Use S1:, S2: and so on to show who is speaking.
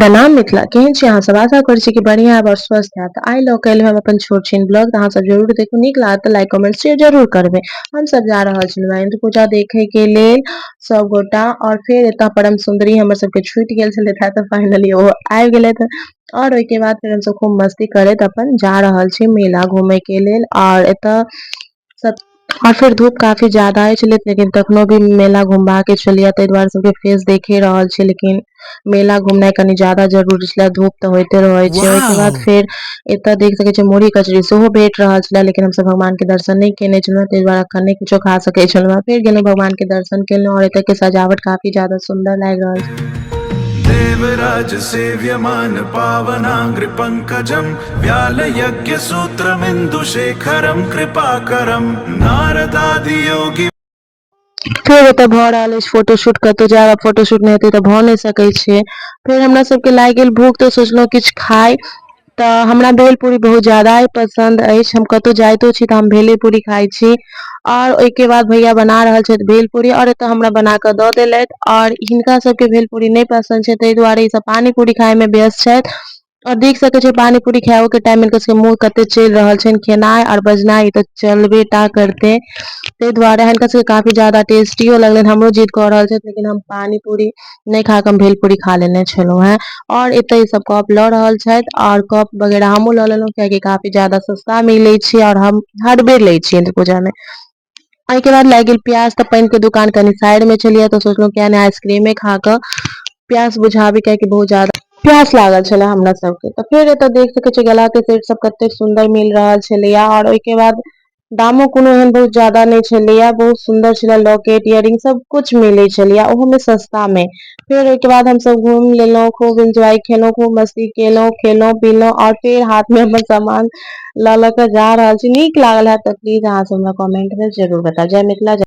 S1: प्रणाम मिथिला, केहन छी अहाँ सब? आशा करै छी कि बढ़िया आयब और स्वस्थ हैब। तऽ आइ लऽ के एलहुँ हम अपन छोट छिन ब्लॉग। तऽ अहाँ सब जरूर देखू, नीक लागत तऽ लाइक, कमेंट, शेयर जरूर करबै। हम सब जा रहल छलहुँ इंद्र पूजा देखे के लेल सब गोटा और फेर एतऽ परम सुंदरी हमर सबके छूटि गेल छलै, तऽ फाइनली ओ आबि गेलथि और ओहिके बाद फेर हमसब खूब मस्ती करैत अपन जा रहल छी मेला घूमे के लेल। और एतऽ सब और फेर धूप काफी ज्यादा अछि, लेकिन तखनो भी मेला घुमबाक छलैया, ताहि दुआरे सबके फेस देखे रहल छी, लेकिन मेला घुमनाइ कनि ज्यादा जरूरी छलै, धूप तऽ होइते रहै छै। ओहिके बाद फेर एतऽ देख सकै छी मुरही कचरी सेहो भेट रहल छलै, लेकिन हमसब भगवान के दर्शन नहि केने छलहुँ, ताहि दुआरे अखन नहि किछो खा सकै छलहुँ। फेर गेलहुँ, भगवान के दर्शन केलहुँ और एतऽ के सजावट काफी ज्यादा सुन्दर लागि रहल छै।
S2: देवराज सेव्यमान पावनाङ्घ्रिपङ्कजं व्यालयज्ञसूत्रमिन्दुशेखरं कृपाकरं नारदादियोगि
S1: फेर एतऽ भऽ रहल अछि फोटोशूट। कतहु जायब, फोटोशूट नहि हेतै तऽ भऽ नहि सकै छै। फेर हमरा सबके लागि गेल भूख, तऽ सोचलहुँ किछु खाइ। तऽ हमरा भेलपूरी बहुत ज्यादा पसन्द अछि। हम कतहु जाइतो छी तऽ हम भेलेपूरी खाइ छी। और ओहिके बाद भैया बना रहल छथि भेलपूरी और एतऽ हमरा बना कऽ दऽ देलथि। और हिनका सबके भेलपूरी नहि पसन्द छै, ताहि दुआरे ई सब पानीपूरी खायमे व्यस्त छथि। और देख सकै छियै, पानीपूरी खाइओ के टाइम हिनकर सबके मुँह कते चलि रहल छनि। खेनाइ और बजनाइ ई तऽ चलबे टा करतै, ताहि दुआरे हिनका सबके काफी ज्यादा टेस्टियो लगलनि। हमरो जिद कऽ रहल छथि, लेकिन हम पानीपूरी नहि खा कऽ हम भेलपूरी खा लेने छलहुँ हेँ। और एतऽ ई सब कप लऽ रहल छथि और कप वगैरह हमहूँ लऽ लेलहुँ, कियाकि काफी ज्यादा सस्ता मिलै छै और हम हर बेर लै छियै इंद्र पूजा मे। एहिके बाद लागि गेल प्यास, तऽ पानि के दुकान कनि साइड मे छलियै, तऽ सोचलहुँ किया नहि आइसक्रीमे खा कऽ प्यास बुझाबी, कियाकि बहुत ज्यादा प्यास लागल छलै हमरा सबके। तऽ फेर एतऽ देख सकै छियै गला के सेट सब कतेक सुन्दर मिल रहल छलैया और ओहिके बाद दामो कोनो एहन बहुत ज्यादा नहि छलैया। बहुत सुन्दर छलै, लॉकेट, इयरिंग सब कुछ मिलै छलैया, ओहो में सस्ता में। फेर ओहिके बाद हमसब घूमि लेलहुँ, खूब एन्जॉय केलहुँ, खूब मस्ती केलहुँ, खेलहुँ पीलहुँ और फेर हाथ में अपन सामान लऽ लऽ कऽ जा रहल छी। नीक लागल हैत तऽ प्लीज अहाँ सब हमरा कमेंट में जरूर बतायब। जय मिथिला, जय।